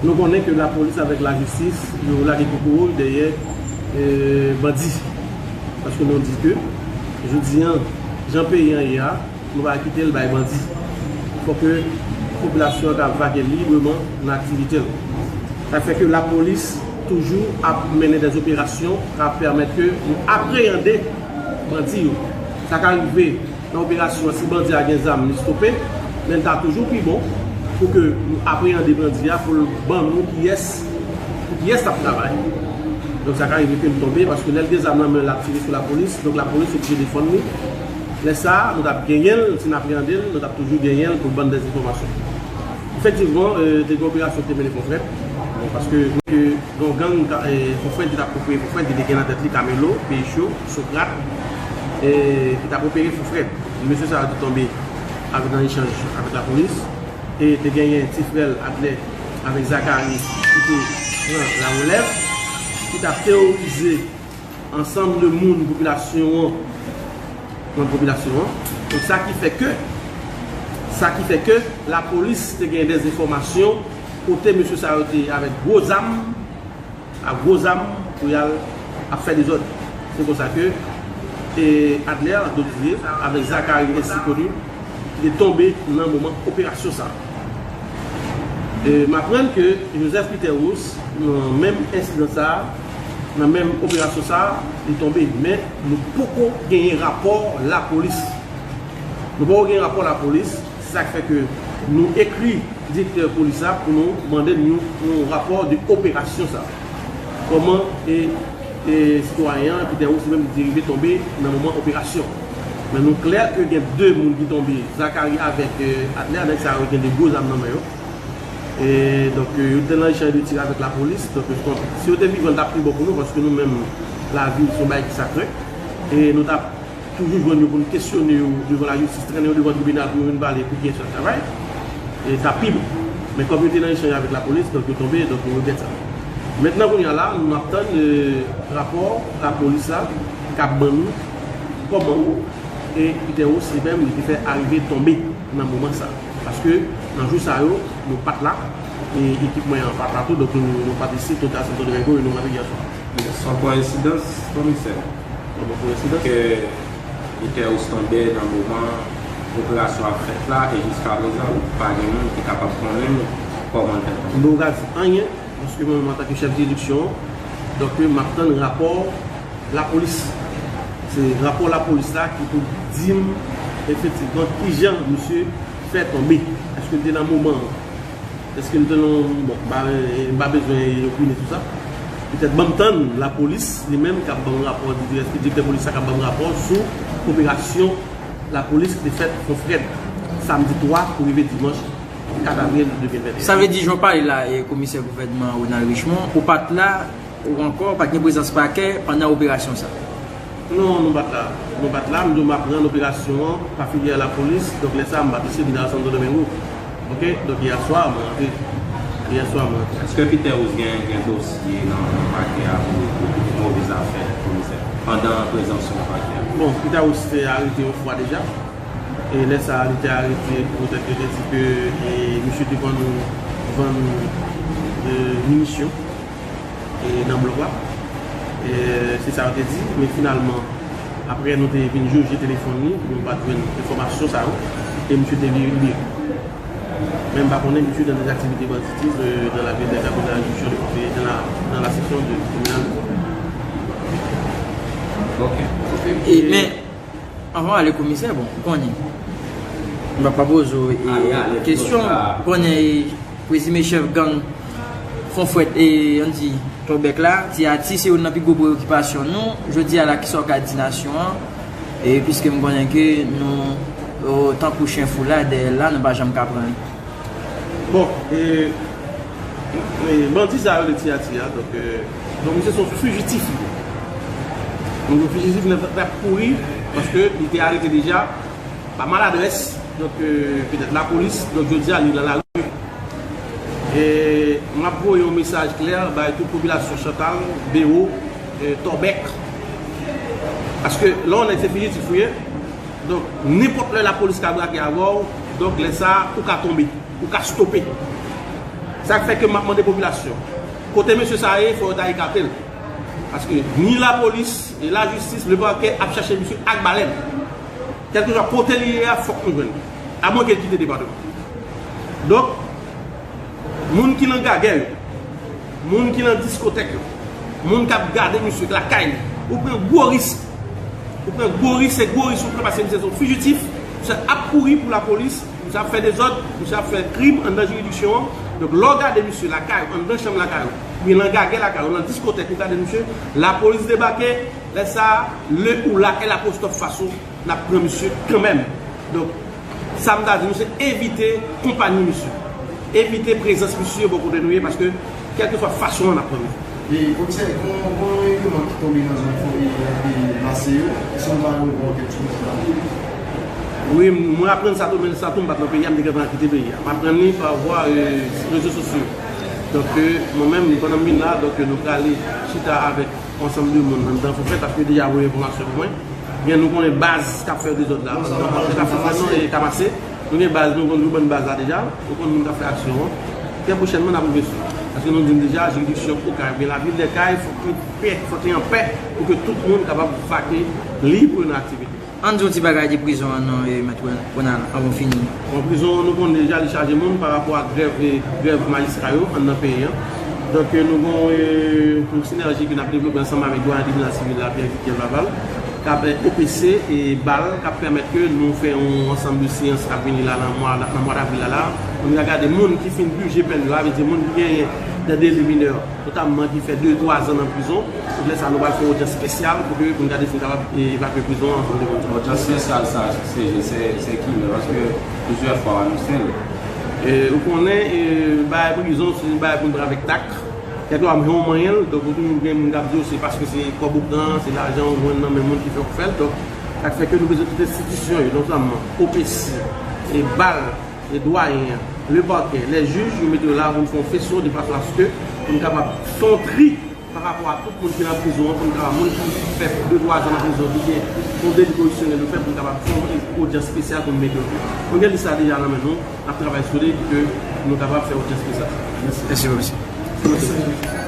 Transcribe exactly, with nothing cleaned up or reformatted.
Nou konnen ke lapolis avèk lajistis, yo lage kokowo dèyè, eh, bandi. Paske nou di ke, jodi an, jan peyi an ye a, nou pa kite l bay bandi. Fò ke popilasyon an ka vage libreman nan aktivite l. Sa fè ke lapolis toujou ap mennen dè operasyon k ap pèmèt ke nou apreyande bandi yo. Sa ka rive nan operasyon an, si bandi a gen zam, li stope, men l ta toujou pi bon pou ke nou apreyande bandi a, pou l ban nou kiyès, pou kiyès l ap travay. Donk, sa ka rive ke l tonbe, paske lè l gen zam nan men l, l ap tire sou lapolis, donk lapolis oblije defann li. Lè sa a, nou t ap genyen l, si n apreyande l, nou t ap toujou genyen l pou l ban n dèzenfòmasyon. Efektivman, eh, te gen operasyon ki te mennen Fon Frèt, bon, paske, eh, gen yon gang, eh, Fon Frèt ki t ap opere Fon Frèt, ki te gen nan tèt li Camelo, Pecho, Socrate, eh, ki t ap opere Fon Frèt. Mesye sa yo te tonbe avèk, nan echanj avèk lapolis. E te genyen ti frè l, Adler, avèk Zacharie, ki te pran larelèv, ki t ap teworize ansanm de moun popilasyon an, nan popilasyon an. Donk, sa ki fè ke, sa ki fè ke lapolis te gen dèzenfòmasyon kote mesye sa yo te avèk gwo zam, ak gwo zam pou y al ap fè dezòd. Se konsa ke, e, Adler Dodier avèk Zacharie Ainsi Connu ki te tonbe nan moman operasyon sa a. E, m aprann ke Joseph Peter Rose, nan menm ensidan sa a, nan menm operasyon sa a, li tonbe, men nou poko genyen rapò lapolis. Nou poko gen rapò lapolis, se sa k fè ke nou ekri direktè polis la pou nou mande n yon, yon rapò de operasyon sa. Kòman e, e sitwayen an, Peter Rose, li menm, li rive tonbe nan moman operasyon. Men nou klè ke gen de moun ki tonbe, Zacharie avèk, e, Adler, nèg sa yo gen de gwo zam nan men yo. E, donk, e, yo te nan echanj de tir avèk lapolis. Donk, yo tonbe. Si yo te vivan, l t ap pi bon pou nou, paske nou menm, lavi, se yon bagay ki sakre. E nou t ap toujou jwenn yo pou n kesyone yo devan lajistis, trennen yo devan tribinal pou yo vin pale pou kiyès y ap travay, e t ap pi bon. Men kòm yo te nan echanj avèk lapolis, donk yo tonbe, donk yo regrèt sa. Mentnan, kounye a la, nou ap tann, e, rapò lapolis la k ap ban nou kòman, e, Peter Rose li menm, li te fè arive tonbe nan moman sa. Paske nan jou sa yo, nou pa t la, e ekip mwen an pa t la tou, donk nou, nou pa t isit, nou te a Santo Domingo, e nou rantre yè swa. Se yon koyensidans, komisè. Kòman koyensidans? Ke Peter Rose tonbe nan moman operasyon ap fèt la, e jiska prezan, pa gen moun ki kapab konnen kòman l fè tonbe. M poko ka di anyen, paske mwen menm, antanke chèf diriksyon, donk, m ap tann rapò lapolis. Se rapò lapolis la ki pou di m efektivman kijan misye fè tonbe. Èske l te nan moman an? Èske l te nan, bon, m pa, m pa bezwen opine sou sa. Petèt ban m tann lapolis li menm k ap ban m rapò, direktè polis la k ap ban m rapò sou operasyon lapolis ki te fèt Fon Frèd, samdi twa pou rive dimanch kat avril de mil venteyen. Sa vle di, jan w pale la, e, komisè gouvènman Ronald Richemond, ou pa t la, ou ankò pa t gen prezans pakè pandan operasyon sa? Non, nou pa t la. Nou pa t la, m di w m aprann operasyon an pa filyè lapolis, donk lè sa a m pa t isit, m te a Santo Domingo. Oke, donk yè swa mwen rantre. Yè swa mwen rantre. Èske Peter Rose gen, gen dosye nan, nan pakè a pou, pou move zafè, komisè, pandan prezans ou nan pakè a? Bon, Peter Rose te arete yon fwa deja. E lè sa a, li te arete poutèt yo te di ke, e, misye te vann, vann, e, minisyon, e, nan blòk la. E, se sa yo te di, men finalman, apre nou te vin jije telefòn li, nou pa t jwenn enfòmasyon sa yo, e misye te vire libere. Men m pa konnen misye dans des activités banditisme, euh, dans la ville de Cap-Rouge, dans la, dans la section de criminel. Ok. E, men, anvan w ale komisè, bon, ou konnen. M pa poze w, e, kesyon, ou konnen, e, prezime chèf gang Fon Frèt, e, ann di, Tòbèk la, Ti Ati, se youn nan pi gwo preyokipasyon nou. Jodi a la, kisa w ka di nasyon an? E, piske m konnen ke nou, o, tankou chen fou la, dèyè l la, nou pa janm ka pran li. Bon, e, e, bandi sa yo rele Ti Ati a, donk, e, donk, misye se yon fijitif li ye. Donk, yon fijitif nan, nan kouri, paske li te arete deja, pa maladrès, donk, e, petèt lapolis, donk, jodi a, li nan lari. E, m ap voye yon mesaj klè bay tout popilasyon Chantal, Bewo, e, Tòbèk. Paske lè yon nèg se fijitif ou ye, donk, nenpòt lè lapolis ka brake avè w, donk, lè sa a, ou ka tonbe, ou ka stope. Sa k fè ke m ap mande popilasyon, kote mesye sa a ye, fò yo ta ekate l. Paske ni lapolis, e lajistis, lepakè ap chache misye ak balèn. Kèlkeswa kote li ye a, fòk nou jwenn li. Amwenke l kite depatman. Donk, moun ki nan gagè yo, moun ki nan diskotèk yo, moun k ap gade misye lakay li, ou pran gwo risk. Ou pran gwo risk, se gwo risk ou pran paske misye se yon fijitif, misye ap kouri pou lapolis, misye ap fè dezòd, misye ap fè krim anndan jiridiksyon an. Donk, lè w gade misye lakay ou, anndan chanm lakay ou, oubyen nan gagè lakay ou, nan diskotèk, ou gade misye, lapolis debake, lè sa a, le ou la, L apostwòf Faso, n ap pran misye kanmenm. Donk, sa m ta di nou, se evite konpanyi misye. Evite prezans misye bò kote nou ye, paske kèlkeswa fason an, n ap pran misye. E komisè, gon, gon eleman ki tonbe nan zòn fò e, e Maseyo, èske nou pa gen yon ankèt sou misye la? Wi, mwen aprann sa tou, men sa tou, m pa t nan peyi a, m te gentan kite peyi a. M aprann li pa vwa, e, rezo sosyo. Donk, e, mwen menm, pandan m vin la, donk, e, nou prale chita avèk yon ansanm de moun anndan Fofè, paske yo deja voye enfòmasyon pou mwen. Gen, nou konnen baz k ap fè dezòd la, anndan Fofè non, e Kamase. Nou gen baz, nou konn nou bann baz la deja, nou konn moun k ap fè aksyon an. Trè pwochènman, n ap rive sou li. Paske nou di n deja, jiridiksyon Okay, oubyen lavil dè Kay, fòk li pè, fòk li an pè pou ke tout moun kapab vake lib nan aktivite. Ann di yon ti bagay de prizon an non, e, Mèt Ren-, Renal, anvan w fini. Bon, prizon an, nou konn deja li chaje moun pa rapò ak grèv, e, grèv majistra yo anndan peyi an. Donk, e, nou gon, e, yon sinèji ke n ap devlope ansanm avèk dwayen tribinal sivil la, Pierre Victor Laval, k ap, e, O P C e bal, k ap pèmèt ke nou fè yon ansanm de seyans k ap vini la nan mwa, nan mwa davril la, la. Nou ka gade moun ki fin pije pèn yo, sa vle di moun ki genyen de deli minè, notamman ki fè de, twa zan nan prizon. Donk, lè sa a, nou pral fè yon odyans espesyal pou ke, pou n gade si n kapab, e, evakye prizon an ansanm de moun sa yo. Odyans espesyal sa, se, se, se ki lè? Paske plizyè fwa w anonse l. E, ou konnen, e, bagay prizon, se yon bagay pou n pran avèk tak. Kèlkeswa yon manyen l, donk, ou toujou gen moun k ap di w se paske se kòb ou pran, se lajan ou jwenn nan men moun ki fè w fè l. Donk, sa k fè ke nou bezwen tout enstitisyon yo, notamman O P C, e bal, e dwayen an, lepakè, lè jij, nou mete yo la pou n fè yon feso de fason aske pou n kapab fè yon tri pa rapò a tout moun ki nan prizon an, pou n kapab, moun ki fè de, twa zan nan prizon, ki gen yon deli koriksyonèl yo fè, pou n kapab fè yon odyans espesyal pou n mete yo. Nou gen lis la deja nan men nou, n ap travay sou li pou ke nou kapab fè odyans espesyal. Mèsi. Mèsi, mèsi.